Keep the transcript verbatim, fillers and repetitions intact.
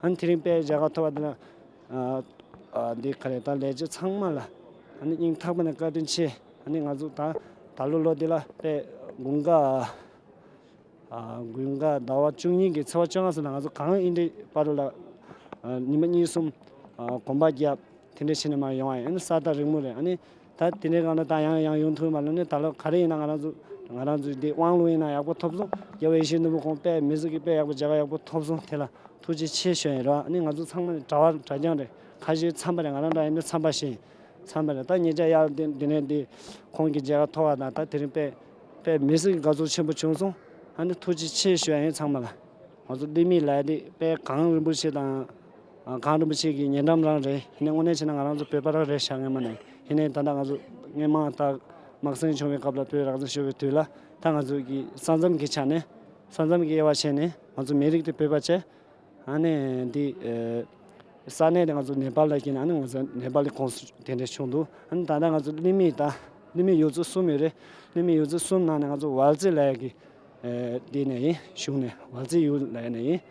ཨ་ནི་དེ་རིང་དཔེ་མཇལ་ཁ་ཐོབ་པ་དེ་ལ་ཨ་ཨ་འདི་ག་རེ་ད་ལས་བྱེད་ཚང་མ་ལ་ཨ་ནི་སྙིང་ཐག་པ་ནས་བཀའ་དྲིན་ཆེ། ཨ་ནི་ང་ཚོ་ད་ད་ལོ་ལོ་འདི་ལ་དཔེ་དགུན་ཁ་ཨ་དགུན་ཁ་ཟླ་བ་བཅུ་གཉིས་ཀྱི་ཚེས་པ་བཅོ་ལྔ་ཚོ་ལ་ང་ཚོ་གངས་ཨིན་ཌི་པར་ལ་ཨ་ཉི་མ་གཉིས་གསུམ་ཨ་གོམ་པ་བརྒྱབ། དེ་འདྲ་བྱས་ནས་མར་ཡོང་བ་ཡིན། ཨ་ནི་ས་ཐག་རིང་མོ་རེད། ཨ་ནི་ད་དེ་འདྲའི་སྒང་ལ་ད་ཡང་ཡང་ཡོང་ཐུབ་མ་ལ་ནི་ད་ལོ་ག་རེ་ཡིན་ན་ང་རང་ཚོ་ང་རང་ཚོ་འདི་དབང་ལུང་ཡིན་ན་ཡག་པོ་ཐོབ་སོང་། རྒྱལ་བ་ཡིད་བཞིན་ནོར་བུ་ཁོང་དཔེ་མི་ཟིག་གི་དཔེ་ཡག་པོ་མཇལ་ཁ་ཡག་པོ་ཐོབ་སོང་། དེ་ལ་ཐུགས་རྗེ་ཆེ་ཞུ་ཡ་ཡིན་ར། ཨ་ནི་ང་ཚོ་ཚང་མ་ནི་གྲྭ་བ་གྲྭ་རྐྱང་རེད། ཁ་ཤས་འཚམས་པ་རེད། ང་རང་འདྲ་ཡིན་ན་འཚམས་པ་ཞིག་ཡིན། འཚམས་པ་རེད། ད་ཉེ་ཆར་ཡར་འདི་འདི་ནས་འདི་ཁོང་གི་མཇལ་ཁ་ཐོབ་པ་དང་ད་དེ་རིང་དཔེ་དཔེ་མི་ཟིག་གི་དགའ་ཚོར་ཆེན་པོ་བྱུང་སོང་། ཨ་ནི་ཐུགས་རྗེ་ཆེ་ཞུ་ཡ་ཡིན་ཚང་མ་ལ། ང་ཚོ་ལི་མི་ལབ་ཡ་དེ་དཔེ་གངས་རིན་པོ་ཆེ་དང་། ཨ་གངས་རིན་པོ་ཆེ་གི་ཉེ་འགྲམ་རང་རེད། ཡིན་ནའི་དངོས་གནས་བྱས་ན་ང་རང་ཚོ་བོད་པ་རང་རེད་ཤག་སྔོན་མ་ནས། ཡིན་ནའི་ད་ལྟ་ང་ཚོ་སྔོན་མ་ད་དམག་ཟིང་བྱུང་བའི་སྐབས་ལ་བོད་རང་བཙན་ཤོར་བའི་དུས་ལ་ད་ང་ཚོ་གི་ས་མཚམས་ཀྱི་ཆ་ནས་ས་མཚམས་ཀྱི་དབྱེ་བ་ཕྱེ་ནས་ང་ཚོ་མི་རིགས་དེ་བོད་པ་བྱས། ཨ་ནི་འདི་ཨེ་ས་གནས་དེ་ང་ཚོ་ནེ་པཱལ་ལ་སྐྱེས་ནས། ཨ་ནི་ང་ཚོ་ནེ་པཱལ་གྱི་ཁོངས་སུ་དེ་འདྲ་བྱུང་འདུག་ཨ་ནི་ད་ལྟ་ང་ཚོ་ལི་མི་ད་ལི་མི་ཡུལ་ཚོ་གསུམ་ཡོད་རེད། ལི་མི་ཡུལ་ཚོ་གསུམ་ནང་ནས་ང་ཚོ་ཝལ་ཙི་ལབ་ཡ་གི་ཨེ་འདི་ནས་ཡིན། གཞུང་ནས་ཝལ་ཙི་ཡུལ་ལབ་ཡ་ནས་ཡིན།